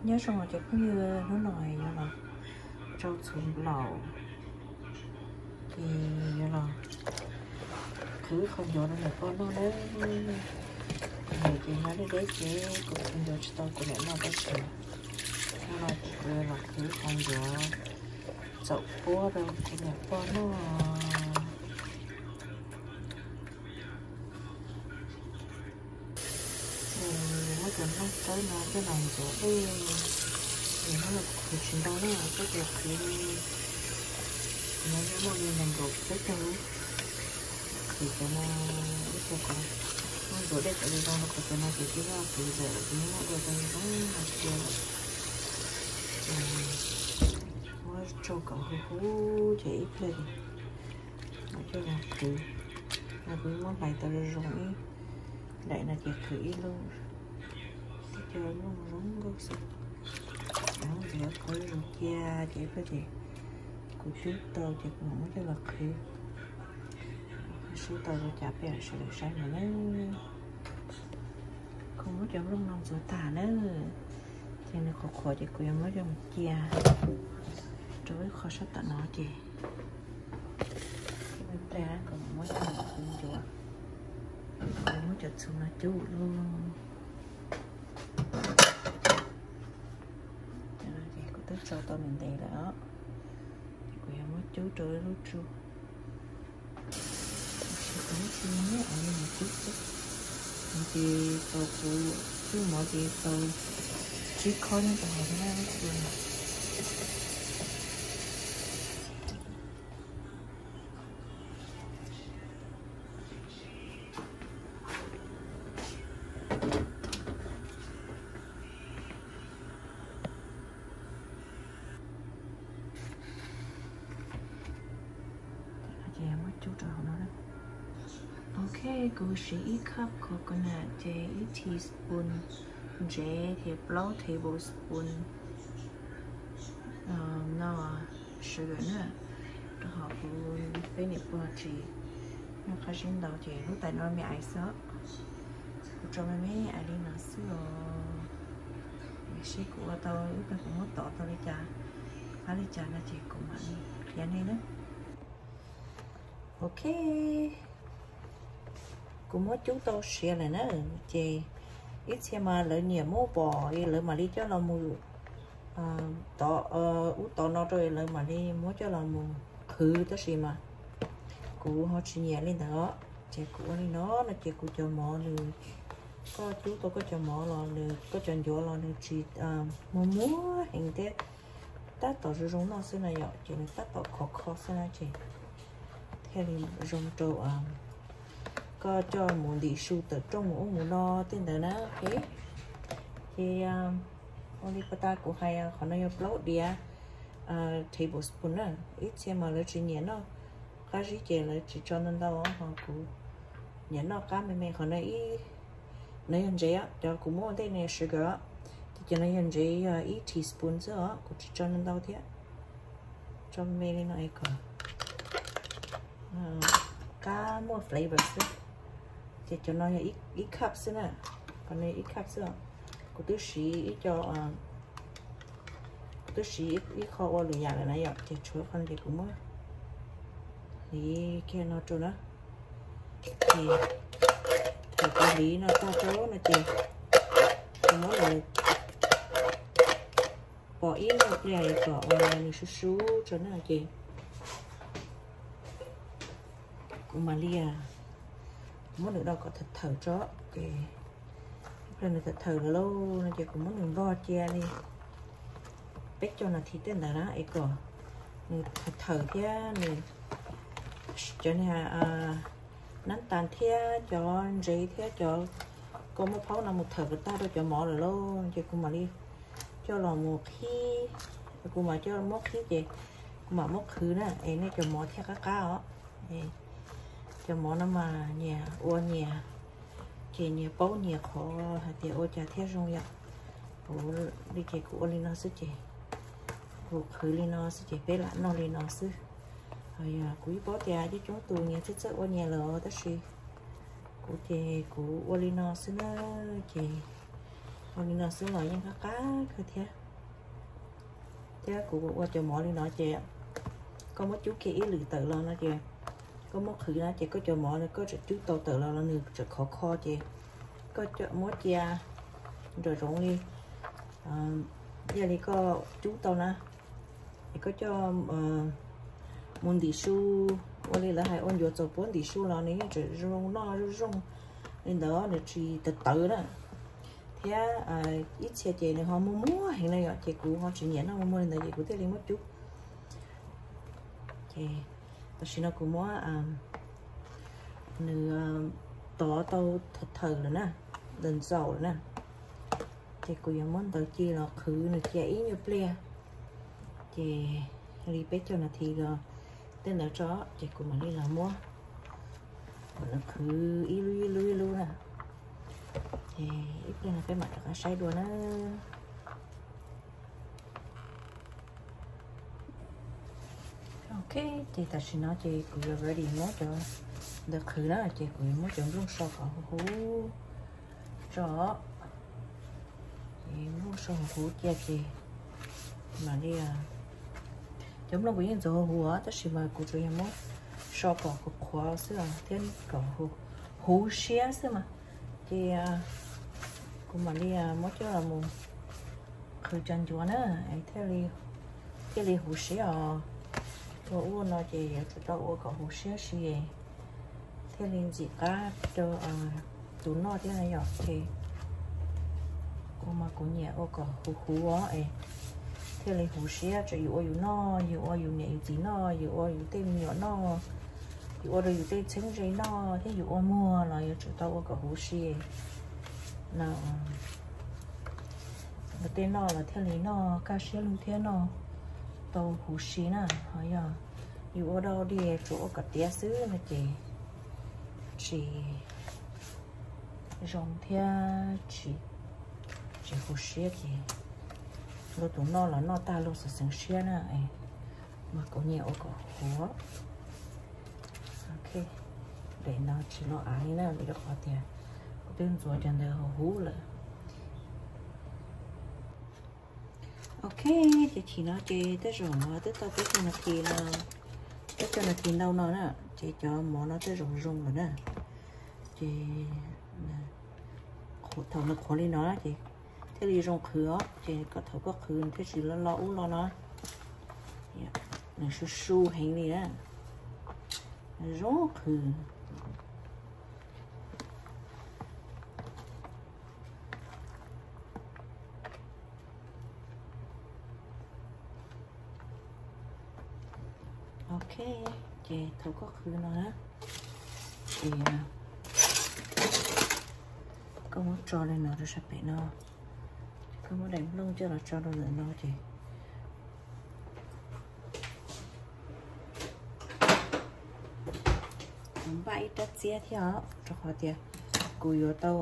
Nyob zoo os cov phooj ywg, hnub no yuav los rau txhuv nplaum, ces yuav los qhwv qhov ncuav rau niam pog noj nawb. Ces nyob deb deb ces kuv qhwv ncuav tsis tau kuv niam noj tab sis hnub no ces kuv yuav los qhwv qhov ncuav txaum puab rau kuv niam pog noj. Muab cov nplooj tsawb no coj los ntxuav dej, es muab los qhwv tsis ntau na, koj tias qhwv li, no muaj li nees nkaum peb caug lub. Qhwv cov no ib co kom muab ntxuav dej kom zoo zoo rau qhov cov no ces twb yog qhwv zam ces muab ua rau zoo no cia lawm. Ces muab tsau kom huv huv ces ib pliag ces muab coj los qhwv. No kuv muab hlais tau zoo zoo ib daim no ces qhwv ib lub, tib co lub zoo nkauj xwb. Ntxuav qhov zoo cia ces ib pliag ces kuv cub tau ces kuv mam muab coj los qhwv. Sub tau zoo cas peb sawv daws saib mus nawb. Kuv muab cov nplooj no ntxuav tag nawb, ces nws qhuav qhuav ces kuv yuav muab coj mus cia rau ib qho sab tom no ces ib pliag kuv mam muab coj mus qhwv ncuav. Kuv muab cov txhuv no cub lub. Ces kuv twb tsau tau ntev ntev lawm os, ces kuv yuav muab cub rau ib lub tsu. Tab sis kuv muab tsu nyob ua li no cub xwb, ces tau kuv cub mov ces tau tsib khob nyob rau hauv lub tsu no. Ces muab cub rau hauv no. Ok, kuv siv ib cup coconut ces ib teaspoon ntsev thiab plaub tablespoon no sugar na, rau qhov kuv peb niam pog tsis noj qab zib ntau ces lub tais no me ais xwb. Kuv tso me me ais li no xwb os. Seb kuv ua tau ib pliag kuv muab tov tau li cas, qab li cas no ces kuv mam li qhia nej na. Ok, kuv muab cub tau siav lawm na, ces ib txhia mas lawv nyiam muab pom lawv mam li coj los mus tov, ub tov no rau lawv mam li muab coj los mus qhwv tab sis mas kuv ho tsis nyiam li ntawd os. Ces kuv ua li no no ces kuv cov mov nws, koj cub tau koj cov mov los nws, koj cov ncuav los nws tsis muag muag heev thiab, tab tom zoo zoo noj xwb na yom, ces nws tab tom khov kho xwb na ces thiaj li zoo rau koj coj mus ntim su tawm rooj mus ub mus no tej ntawd na. Ces ua li pas tas kuv hais qhov no yog plaub diav tablespoon na, ib txhia mas lawv tsis nyiam noj qab zib ces lawv tsis tso ntau ntau, ho kuv nyiam noj qab me me. Qhov no ib, no yog ntsev, cov kuv muab ua ntej no yog sugar, ces cov no yog ntsev, yog ib teaspoon xwb os, kuv tsis tso ntau ntau thiab. Tso me me li no es kom qab muaj flavor xwb. Ces cov no yog ib cup xwb na, qhov no ib cup xwb os. Kuv twb siv ib co, kuv twb siv ib qho ua lwm yam lawm na yom, ces tshuav qhov no ces kuv muab hliv kiag no rau na. Ces thaum kuv hliv no tag rau no ces kuv muab lawv pom ib nyuag pliag kom ua nws sub sub tso na ces kuv mam li muab nws do kom thawm thawm tso. Ces ib pliag nws thawm thawm lawm lauj no ces kuv muab nws npog cia li peb caug nas this tej ntawd na es kom nws thawm thawm thiab nws, cov niag nab tas thiab cov ntsev thiab cov kua muaj phaub no mus thawm kom tag rau cov mov lawm lauj, ces kuv mam li coj los mus qhib. Kuv mam coj muab qhib ces kuv mam muab qhwv na es nej cov mov thiaj qab qab os. Cov mov no mas nyias ua nyias, ces nyias paub nyias qhov hais tias ua cas thiaj zoo yom. Kuv li ces kuv ua li no xwb ces kuv qhwv li no xwb ces peb lam noj li no xwb. Ho yog kuv yeej paub tias coob coob tus nyias txawj txawj ua nyias lawm tab sis kuv ces kuv ua li no xwb na. Ces Ua li no xwb los yeej qab qab kawg thiab. Thiab kuv ua cov mov li no ces koj muab cub kiag ib lwm tawm los no ces koj muab qhwv na ces koj cov mov koj tseem cub tau tawm los los nws tseem khov kho ces koj muab cia nram zoov li, cia li koj cub tau na. Es koj coj mus ntim su, ua li lawv hais ua ncuav txaus puab ntim su los nws yeej tseem zoo noj zoo zoo li ntawd, nws tsis tawv tawv na. Thiab ib txhia ces nws ho muag muag heev na yom, ces kuv ho tsis nyiam noj muag muag li ntawd ces kuv thiaj li muab cub. Ces tam sim no kuv muab nws tov tau thawm lawm na, ntawm ntxaum lawm na. Ces kuv yuav muab ntawv ci los qhwv nws cia ib nyuag pliag. Ces li peb caug nas this los tej ntawd tso, ces kuv mam li los muab kom nws qhwv ib lub ib lub ib lub na. Ces ib pliag no peb mam rov qab saib dua na. Ok, ces tam sim no ces kuv yuav ready muab cov ntawd qhwv na, ces kuv yuav muab cov nplooj so kom huv huv tso. Ces nplooj so huv huv cia ces mam li, cov nplooj kuv yeej ntxuav huv huv os, tab sis mas kuv tsuas yog muab so kom qhuav qhuav xwb thiab kom huv siab xwb mas. Ces kuv mam li muab coj los mus qhwv cov ncuav na, thiaj li huv siab os. Ua ua no ces yuav tsum tau ua kom huv siab si thiaj li ntxim qab rau tus noj thiab na yom. Ces kuv mas kuv nyiam ua kom huv huv os es thiaj li huv siab, txawm yus ua yus noj, yus ua yus niam yus txiv noj, yus ua yus tej me nyuam noj, yus ua rau yus tej txheeb ze noj thiab yus ua muag los yuav tsum tau ua kom huv si na. Tej noj los thiaj li noj kaj siab lug thiab noj tau huv si na. Ho yog yus ua dau dig tsuas ua kom tiav xwb no ces tsis zoo thiab tsis huv siab ces luag tus noj los noj tag luag xeev xeev siab na. Mas kuv nyiam ua kom huv. Ok, daim no tsis los av li na vim rau qhov tias kuv twb ntxuav cov ntawd huv huv lawm. Ok, ces chim no ces tej zaum twb tau peb caug nas this no, peb caug nas this ntau no na, ces cov mov no tej zaum zoo lawm na. Ces thaum nws qhuav li no ces thiaj li zoo qhwv os, ces kom thaum koj qhwv nws thiaj tsis lo lo ub lo no. Nws su su heev li na, zoo qhwv. Ok, ces thaum koj qhwv no na, ces koj muab tso li no rau sab pem no, koj muab daim nplooj coj los tso rau ntawm no ces kuv npaj ib rab txiab thiab os, rau qhov tias kuv yuav tau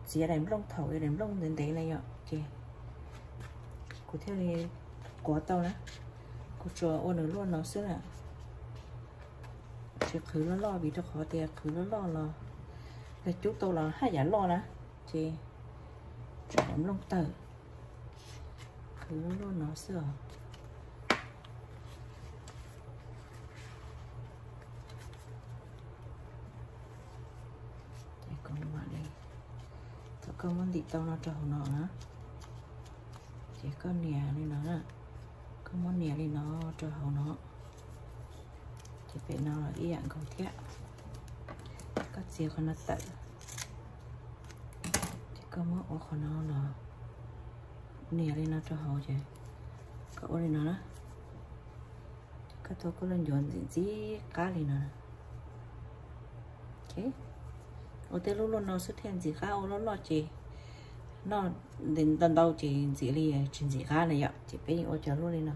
txiav daim nplooj thaum daim nplooj ntev ntev na yom, ces kuv thiaj li quav tau na. Kuv tsuas ua nws luaj no xwb na, tsis qhwv loj loj vim rau qhov tias qhwv loj loj los yog cub tau los haj yam loj na, ces tso daim nplooj tawm, qhwv luaj luaj no xwb os. Ces kuv mam li, thaum koj muab ntim tau no rau hauv no na, ces koj nias li no na, koj muab nias li no rau hauv no, ces pem no los ib yam nkaus thiab. Koj txiav qhov no tawm, ces koj muab ua qhov no los nias li no rau hauv ces koj ua li no na. Koj tau koj lub ncuav ntxim ntxim qab li no. Ua tej lub luaj no xwb thiaj ntxim qab, ua loj loj ces noj ntau ntau ces ntxim li tsis ntxim qab na yom. Ces peb yeej ua cov luaj li no,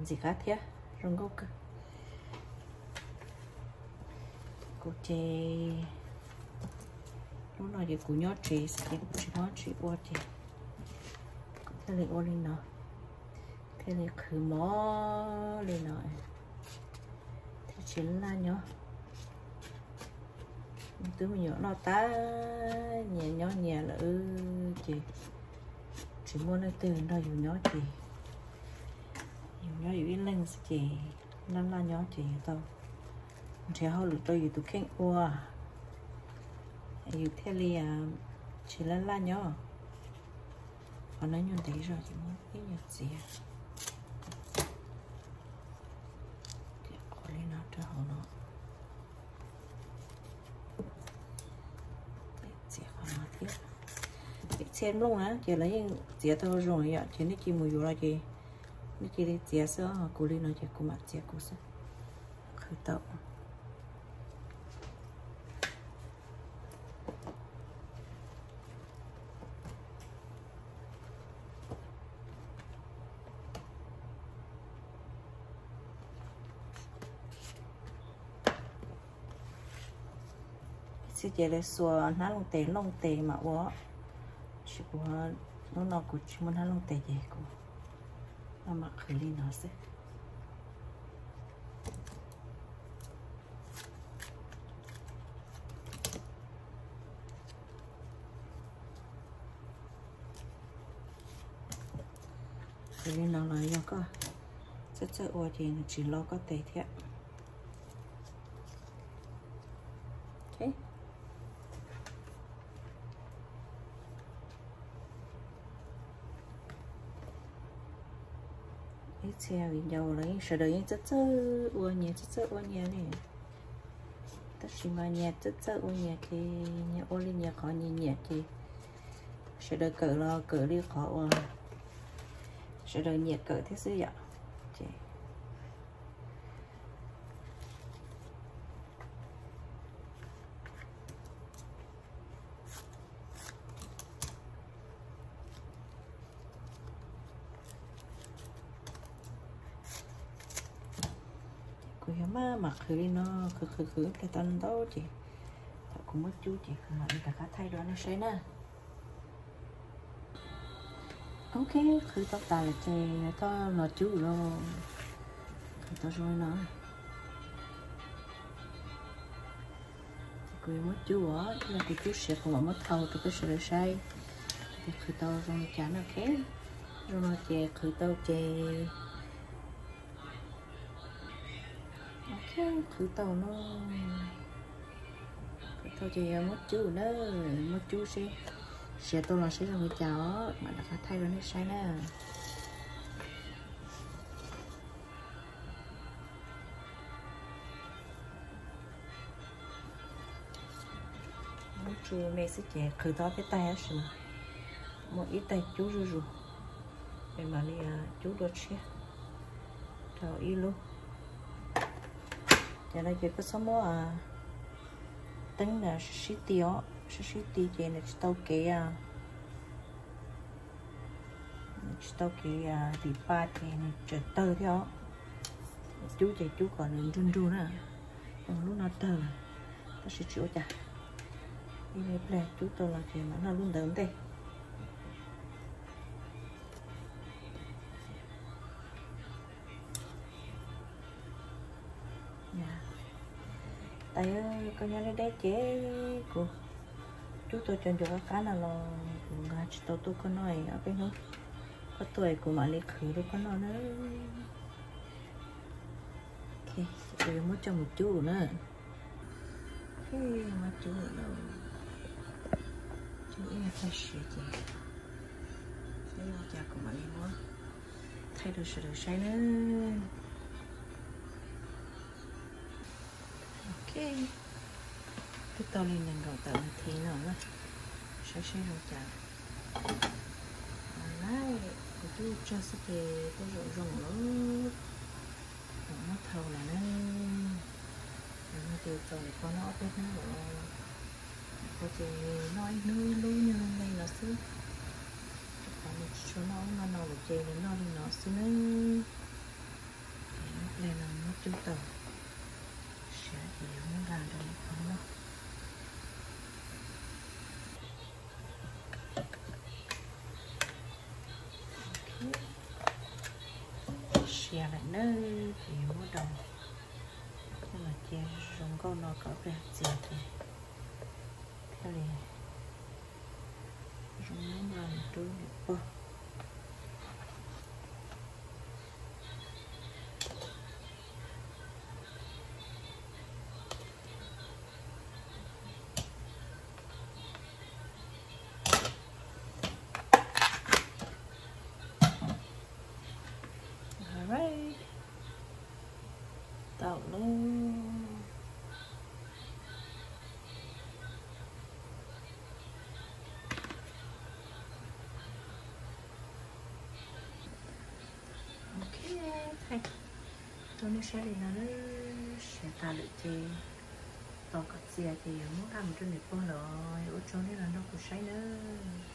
ntxim qab thiab zoo nkauj kawg. Kuv ces hnub no ces kuv nyob tsev xwb ces kuv tsis muaj dab tsi ua ces kuv thiaj li ua li no, thiaj li qhwv mov li no, thiaj tsis laj nyob. Twb me nyuam noj tag, nyias nyob nyias lawm ces tsis muaj leej twg nrog yus nyob ces yus nyob yus ib leeg xwb ces laj laj nyob ces yuav tau nrhiav hauj lwm rau yus tus kheej ua, yus thiaj li tsis laj laj nyob. Qhov no nyuag ntev zog ces muab ib nyuag txiav, qhov li no rau hauv no. Txiav qhov no thiab. Txhiaj nplooj na ces lawv yeej txiav tau zoo yom, ces nej cia mus yuav los ces nej cia li txiav xwb, kuv li no ces kuv mam txiav kuv xwb. Qhwv tau. Ib txhia ces lawv xuas hnab looj tes, looj tes mam ua, tab sis kuv hnub no kuv tsis muaj hnab looj tes ces kuv mam qhwv li no xwb. Qhwv li no los yog koj txawj txawj ua ces nws tsis lo koj tes thiab. Ib txhia viv ncaus los yeej sawv daws yeej txawj txawj ua nyias, txawj txawj ua nyias li. Tab sis mas nyias txawj txawj ua nyias ces nyias ua li nyias qhov nyias nyiam ces sawv daws kawm los kawm li qhov uas sawv daws nyiam kawm thiab xwb yom. Ces kuv yuav maj mam qhwv li no, qhwv qhwv qhwv ib pliag tau ntau ces thaum kuv muab cub ces kuv mam li rov qab thaij rau nej saib na. Ok, qhwv tau tas lawm ces yuav coj los cub lawm. Qhwv tau zoo li no. Ces kuv yuav muab cub os, yog kuv cub siav kuv mam muab thau rau peb sawv daws saib tias qhwv tau zoo li cas na. Ok, zoo no ces qhwv tau ces, ok, qhwv tau no, qhwv tau ces yuav muab cub na, muab cub seb siav tau los seb zoo li cas os, mam rov qab thaij rau nej saib na. Muab tsu me xwb ces qhwv tau peb taig tab sis mas muaj ib taig cub zuj zus, es mam li cub dua tshiab rau ib lub. Ces no ces koj txhob muab teeb na sib sib ti os, sib sib ti ces nws tsis tau kev, nws tsis tau kev tim pa ces nws tseem tawg thiab os. Cub ces cub kom nws nrug nrug na. Lub no tawg lawm, tab sis tsis ua cas, ib pliag cub tau los ces mam noj lub ntawd ntej. Tais, koj nyob deb deb ces kuv cub tau cov ncuav qab qab no los kuv nkag tsis tau tuaj koj noj, ob peb hnub koj tuaj kuv mam li qhwv rau koj noj na. Kuv yuav muab coj mus cub na. Muab cub lawm, cub ib nyuag tag siav ces saib ua cas kuv mam li muab thaij rau sawv daws saib na. Ok, twb tau li nees nkaum tawm nas this no na, saib seb zoo cas. Kuv cub tsawg xwb ces tej zaum zoo lawm, muab thau lawm na. Yog no ces txaus li ko noj ob peb hnub lawm. Ko ces noj ib hnub ib lub nyuag me me no xwb, rau qhov nws tsis tshua noj ub noj no lawm ces nws noj li no xwb nawb. Ces ib pliag no muab cub tau siav ces yuav muab nqa rau ib qho noj. Siav lawm nawb, ces yuav muab rau, muab los cia zoo nkauj no kom ib pliag txias ces Li, zoo no rau niam pog. Alright, tau lawm. Ok, thaij rau nej saib li no, siav tas lawm ces tos kom txias ces yuav muab nqa mus rau niam pog lawm. Ua tsaug nej los nrog kuv saib nawb.